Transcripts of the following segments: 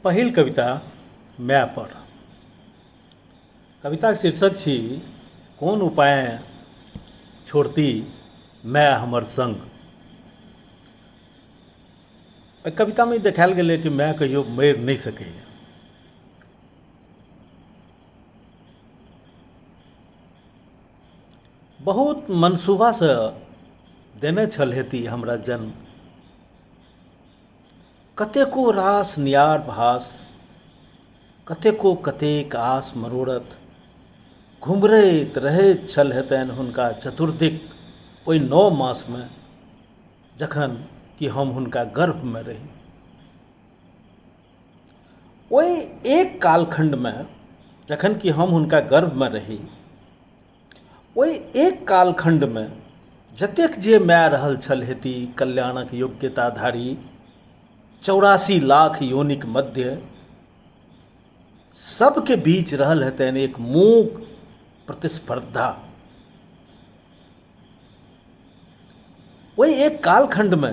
पहिल कविता माय पर। कविताके शीर्षक छी कोन उपाय छोड़ती माय हमर संग। एहि कवितामे ई देखायल गेलै कि माय कहियो मरि नहि सकैए। बहुत मनसूबासँ देने छल हेती हमरा जन्म, कतेको रास नियार भास, कतेको कतेक आस मरोड़त घुमरैत रहैत छल हेतनि हुनका चतुर्दिक ओहि 9 मासमे जखन कि हम हुनका गर्भमे रही। ओहि एक कालखण्डमे जखन कि हम हुनका गर्भमे रही, ओहि एक कालखण्डमे जतेक जे माय रहल छल हेती कल्याणक योग्यताधारी 84 लाख योनिक मध्य सबके बीच रहल हेतनि एक मूक प्रतिस्पर्धा। ओहि एक कालखण्डमे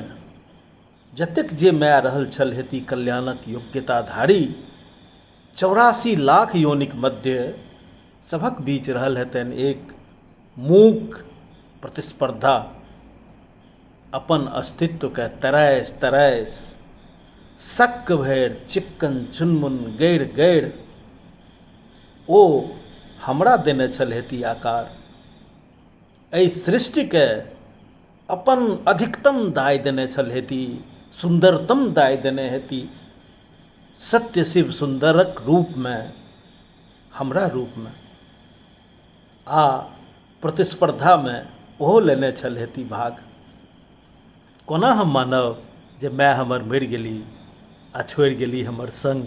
जतेक जे माय रहल छल हेती कल्याणक योग्यताधारी 84 लाख योनिक मध्य सभक बीच रहल हेतनि एक मूक प्रतिस्पर्धा। अपन अस्तित्वके तरासि तरासि सक्क भरि चिक्कन चुनमुन गढ़ि गढ़ि ओ हमरा देने छल हेती आकार। एहि सृष्टिके अपन अधिकतम दाय देने छल हेती, सुन्दरतम दाय देने हेती सत्य शिव सुन्दरक रूपमे, हमरा रूपमे। आ प्रतिस्पर्धामे ओहो लेने छल हेती भाग। कोना हम मानब जे माय हमर मरि गेली आ छोड़ि गेली हमर संग।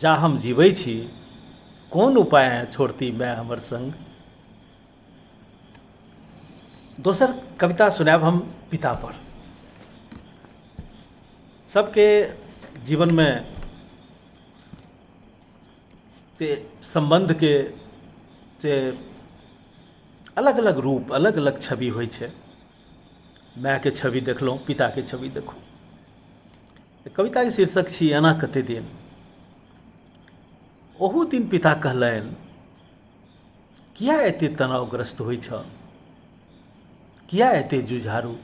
जा हम जीबै छी कोन उपाय छोड़ती माय हमर संग। दोसर कविता सुनायब हम पिता पर। सबके जीवनमे से सम्बन्धके से अलग अलग रूप अलग अलग छवि होइ छै। मायके छवि देखलहुँ, पिताके छवि देखू। कविताके शीर्षक छी एना कते दिन। ओहू दिन पिता कहलनि, किया एते तनावग्रस्त होइ छह, किया एते जुझारू।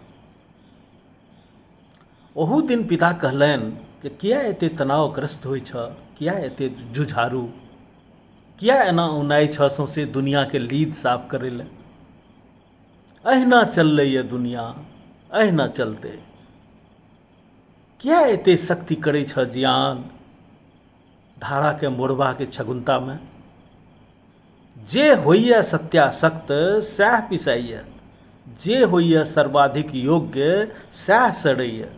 ओहू दिन पिता कहलनि जे किया एते तनावग्रस्त होइ छह, किया एते जुझारू, किया एना औनाइ छह सौंसे दुनियाके लीद साफ करै लए। अहिना चललैए दुनिया, अहिना चलतै। किया एते शक्ति करै छह जियान धाराके मोड़बाके छगुन्तामे। जे होइए सत्यासक्त सएह पिसाइए, जे होइए सर्वाधिक योग्य सएह सड़ैए।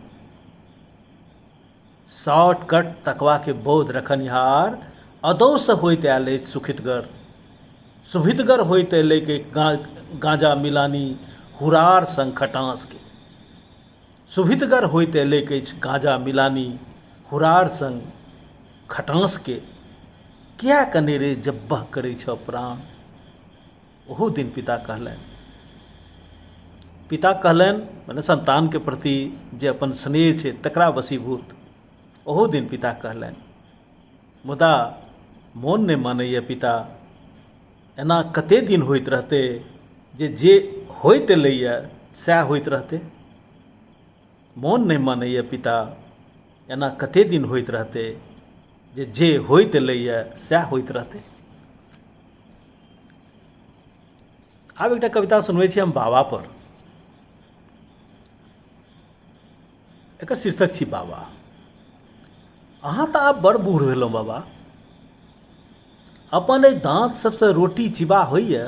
शॉर्टकट तकबाके बोध रखनिहार अदौसँ होइत आयल अछि सुखितगर। सुभितगर होइत अयलैक गाँजा मिलानी हुरार संग खटाँसके। सुभितगर होइत अयलैक अछि गाँजा मिलानी हुरार संग खटाँसके। किया कनेरे जब्बह करै छह प्राण। ओहू दिन पिता कहलनि। पिता कहलनि मने संतानके प्रति जे अपन स्नेह छै तकरा वशीभूत ओहू दिन पिता कहलनि। मुदा मोन नहि मानैए पिता, एना कते दिन होइत रहतै जे जे होइत एलैए सएह होइत रहतै। मोन नहि मानैए पिता, एना कते दिन होइत रहतै जे जे होइत एलैए सएह होइत रहतै। आब एकटा कविता सुनबै छी हम बाबा पर। एकर शीर्षक छी बाबा। अहाँ तऽ आब बड़ बूढ़ भेलहुँ बाबा, अपन एहि दाँत सबसँ रोटी चिबा होइए,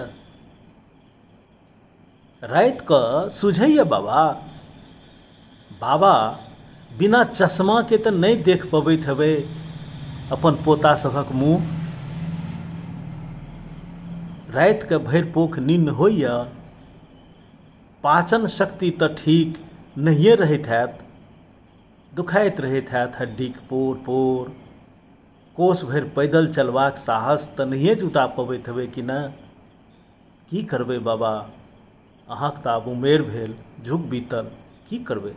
राति कऽ सुझैए बाबा। बाबा बिना चश्माके तऽ नहि देख पबैत हेबै अपन पोता सभक मुँह। रातिके भरि पोख निन्न होइए, पाचन शक्ति तऽ ठीक नहिए रहैत हैत, दुखाइत रहैत हैत हड्डीक पोर पोर। कोस भरि पैदल चलबाक साहस तऽ नहिए जुटा पबैत हेबै कि ने। की करबै बाबा, अहाँक तऽ आब उमेर भेल, जुग बीतल, की करबै।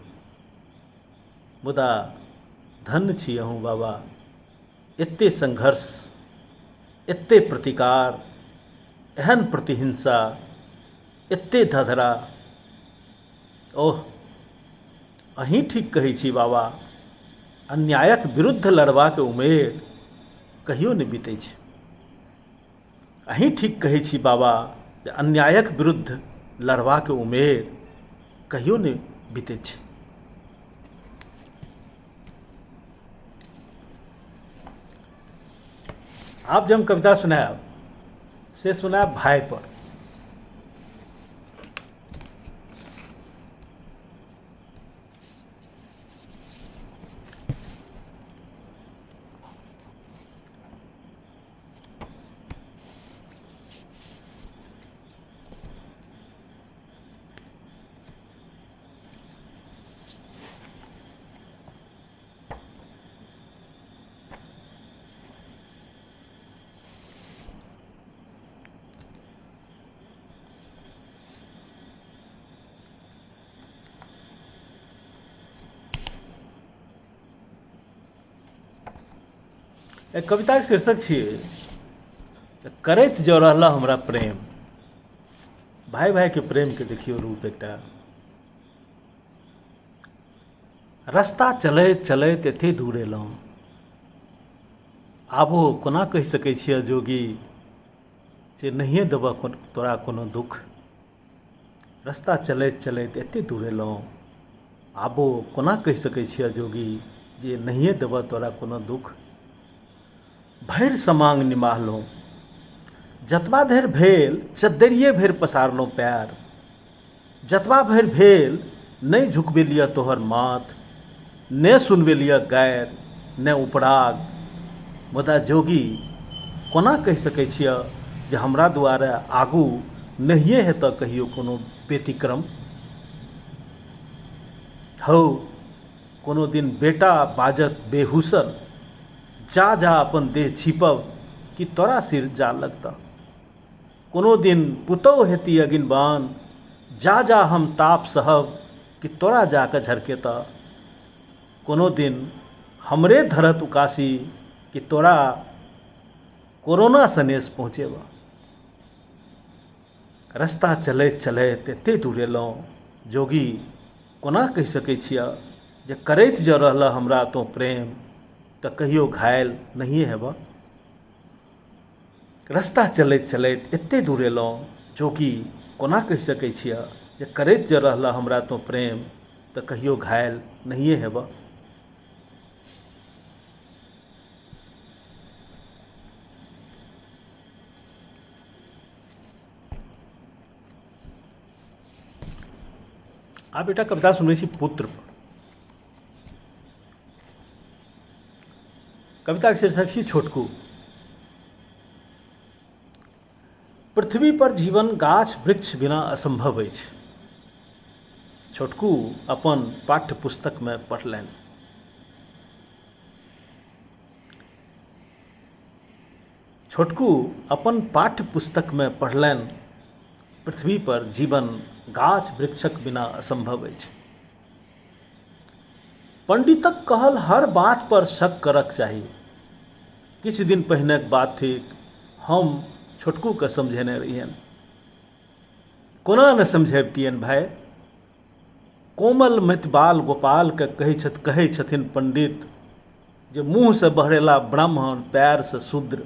मुदा धन्य छी अहूँ बाबा, एते संघर्ष, एते प्रतिकार, एहन प्रतिहिंसा, एते धधरा। ओह, अहीं ठीक कहै छी बाबा, अन्यायक विरुद्ध लड़बाक उमेर कहियो नहि बीतै छै। अहीं ठीक कहै छी बाबा जे अन्यायक विरुद्ध लड़बाक उमेर कहियो नहि बीतै छै। आब जे हम कविता सुनायब से सुनायब भाय पर। एहि कविताके शीर्षक छियै करैत जँ रहलह हमरा प्रेम। भाय भायके प्रेमके देखियौ रूप एकटा। रस्ता चलैत चलैत एते दूर एलहुँ, आबो कोना कहि सकै छिअ जोगी जे नहिए देबऽ तोरा कोनो दुःख। रस्ता चलैत चलैत एते दूर एलहुँ, आबो कोना कहि सकै छिअ जोगी जे नहिए देबऽ तोरा कोनो दुःख। भरि समांग निमाहलहुँ, जतबा धरि भेल चद्दरिए भरि पसारलहुँ पएर, जतबा भरि भेल नहि झुकबेलिअ तोहर माथ, ने सुनबेलिअ गारि ने उपराग। मुदा जोगी कोना कहि सकै छिअ जे हमरा दुआरे आगू नहिए हेतऽ कहियो कोनो व्यतिक्रम। हौ, कोनो दिन बेटा बाजत बेहुसल, जा जा अपन देह छिपब कि तोरा सिर जा लगतऽ। कोनो दिन पुतहु हेती अगिनबान, जा जा हम ताप सहब कि तोरा जा कऽ झरकेतऽ। कोनो दिन हमरे धरत उकासी कि तोरा कोरोना सनेस पहुँचेबऽ। रस्ता चलैत चलैत एते दूर एलहुँ जोगी, कोना कहि सकै छिअ जे करैत जँ रहलह हमरा तोँ प्रेम तऽ कहियो घायल नहिए हेबऽ। रस्ता चलैत चलैत एते दूर एलहुँ जोगी, कोना कहि सकै छिअ जे करैत जँ रहलह हमरा तोँ प्रेम तऽ कहियो घायल नहिए हेबऽ। आब एकटा कविता सुनबै छी पुत्र पर। कविताके शीर्षक छी छोटकू। पृथ्वी पर जीवन गाछ वृक्ष बिना असंभव अछि। छोटकू अपन पाठ्य पुस्तकमे पढ़लनि। छोटकू अपन पाठ्य पुस्तकमे पढ़लनि, पृथ्वी पर जीवन गाछ वृक्षक बिना असंभव अछि। पंडितक कहल हर बात पर शक करक चाही। किछु दिन पहिनेक बात थिक, हम छोटकूकेँ समझेने रहियनि। कोना ने समझैबतियनि भाय? कोमल मति बाल गोपालकेँ कहै छथि कहै छथिन पंडित जे मुँहसँ बहरेला ब्राह्मण, पएरसँ शूद्र।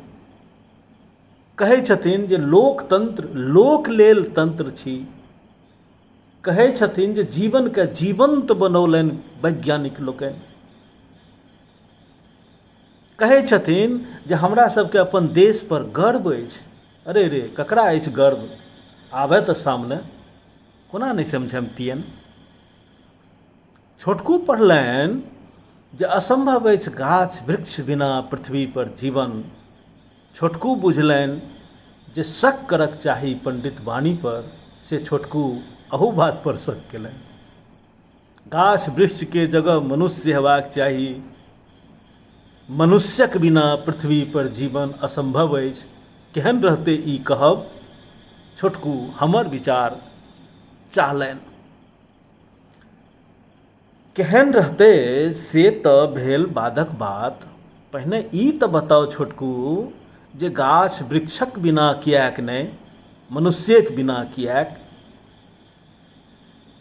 कहै छथिन जे लोकतंत्र लोक लेल तंत्र छी। कहै छथिन जे जीवनके जीवंत बनौलनि वैज्ञानिक लोकनि। कहै छथिन जे हमरा सबके अपन देश पर गर्व अछि। अरे रे, ककरा अछि गर्व? आबय तऽ सामने। कोना नहि समझमतियनि? छोटकू पढ़लनि जे असंभव अछि गाछ वृक्ष बिना पृथ्वी पर जीवन। छोटकू बुझलनि जे शक करक चाही पंडित वाणी पर, से छोटकू अहू बात पर शक केलनि। गाछ वृक्ष के जगह मनुष्य हेबाक चाही। मनुष्यक बिना पृथ्वी पर जीवन असंभव अछि। केहन रहतै ई कहब? छोटकू हमर विचार चाहलनि। केहन रहतै से तऽ भेल बादक बात। पहिने ई तऽ बताउ छोटकू जे गाछ वृक्षक बिना किएक नहि, मनुष्येक बिना किएक?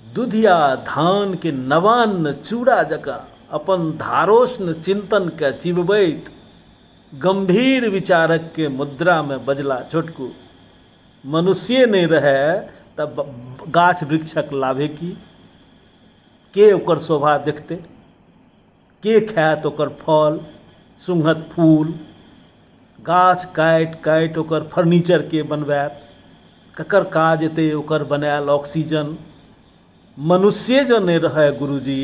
दुधिया धानके नवान्न चूड़ा जकाँ अपन धारोष्ण चिन्तनकेँ चिबबैत गम्भीर विचारकके मुद्रामे बजला छोटकू, मनुष्ये नहि रहए तऽ गाछ वृक्षक लाभे की? के ओकर शोभा देखतै? के खायत ओकर फल, सुँघत फूल? गाछ काटि काटि ओकर फर्नीचर के बनबायत? ककर काज एतै ओकर बनायल ऑक्सीजन? मनुष्ये जँ नहि रहय गुरुजी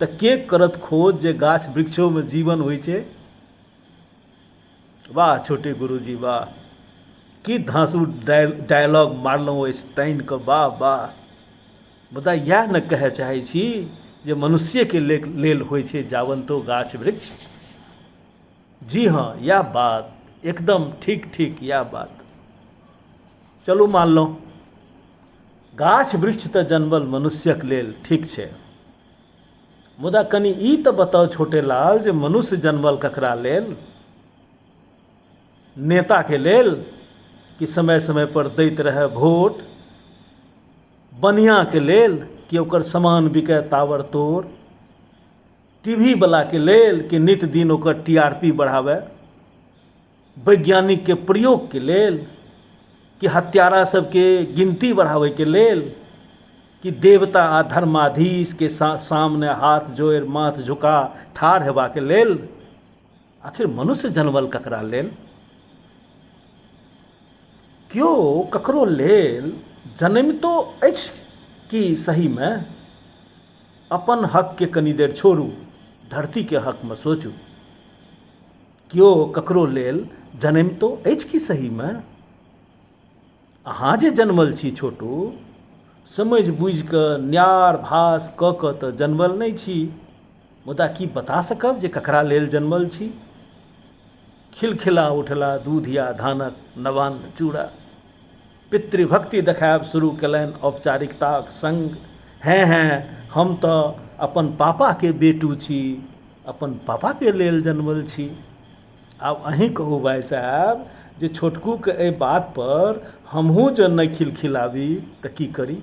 तऽ के करत खोज जे गाछ वृक्षोमे जीवन होइ छै? वाह छोटे गुरुजी वाह, की धाँसू डायलॉग मारलहुँ अछि तानि कऽ, वाह वाह। मुदा इएह ने कहय चाहै छी जे मनुष्येके लेल होइ छै जावन्तो गाछ वृक्ष। जी हँ, इएह बात, एकदम ठीक ठीक इएह बात। चलू मानलहुँ, गाछ वृक्ष तऽ जनमल मनुष्यक लेल, ठीक छै, मुदा कनि ई तऽ बताउ छोटे लाल जे मनुष्य जनमल ककरा लेल? नेताके लेल कि समय समय पर दैत रहए वोट? बनियाके लेल कि ओकर सामान बिकै ताबर तोड़? टी वी वलाके लेल कि नित दिन ओकर टी आर पी बढ़ाबै? वैज्ञानिकके प्रयोगके लेल कि हत्यारा सबके गिनती बढ़ाबैके लेल कि देवता आ धर्माधीशके सामने हाथ जोड़ि माथ झुका ठाढ़ हेबाके लेल? आखिर मनुष्य जनमल ककरा लेल? केओ ककरो लेल जनमितो अछि कि सहीमे? अपन हकके कनी देर छोड़ू, धरतीके हकमे सोचू। केओ ककरो लेल जनमितो अछि कि सहीमे? अहाँ जे जनमल छी छोटू, समझि बुझि कऽ न्यार भास कऽ कऽ तऽ जनमल नहि छी, मुदा की बता सकब जे ककरा लेल जनमल छी? खिलखिला उठला दूधिया धानक नवान्न चूड़ा। पितृभक्ति देखायब शुरू केलनि औपचारिकताक संग। हेँ हेँ, हम तऽ अपन पापाके बेटू छी, अपन पापाके लेल जनमल छी। आब अहीँ कहू भाइ साहेब जे छोटकूके एहि बातपर हमहूँ जँ नहि खिलखिलाबी तऽ की करी?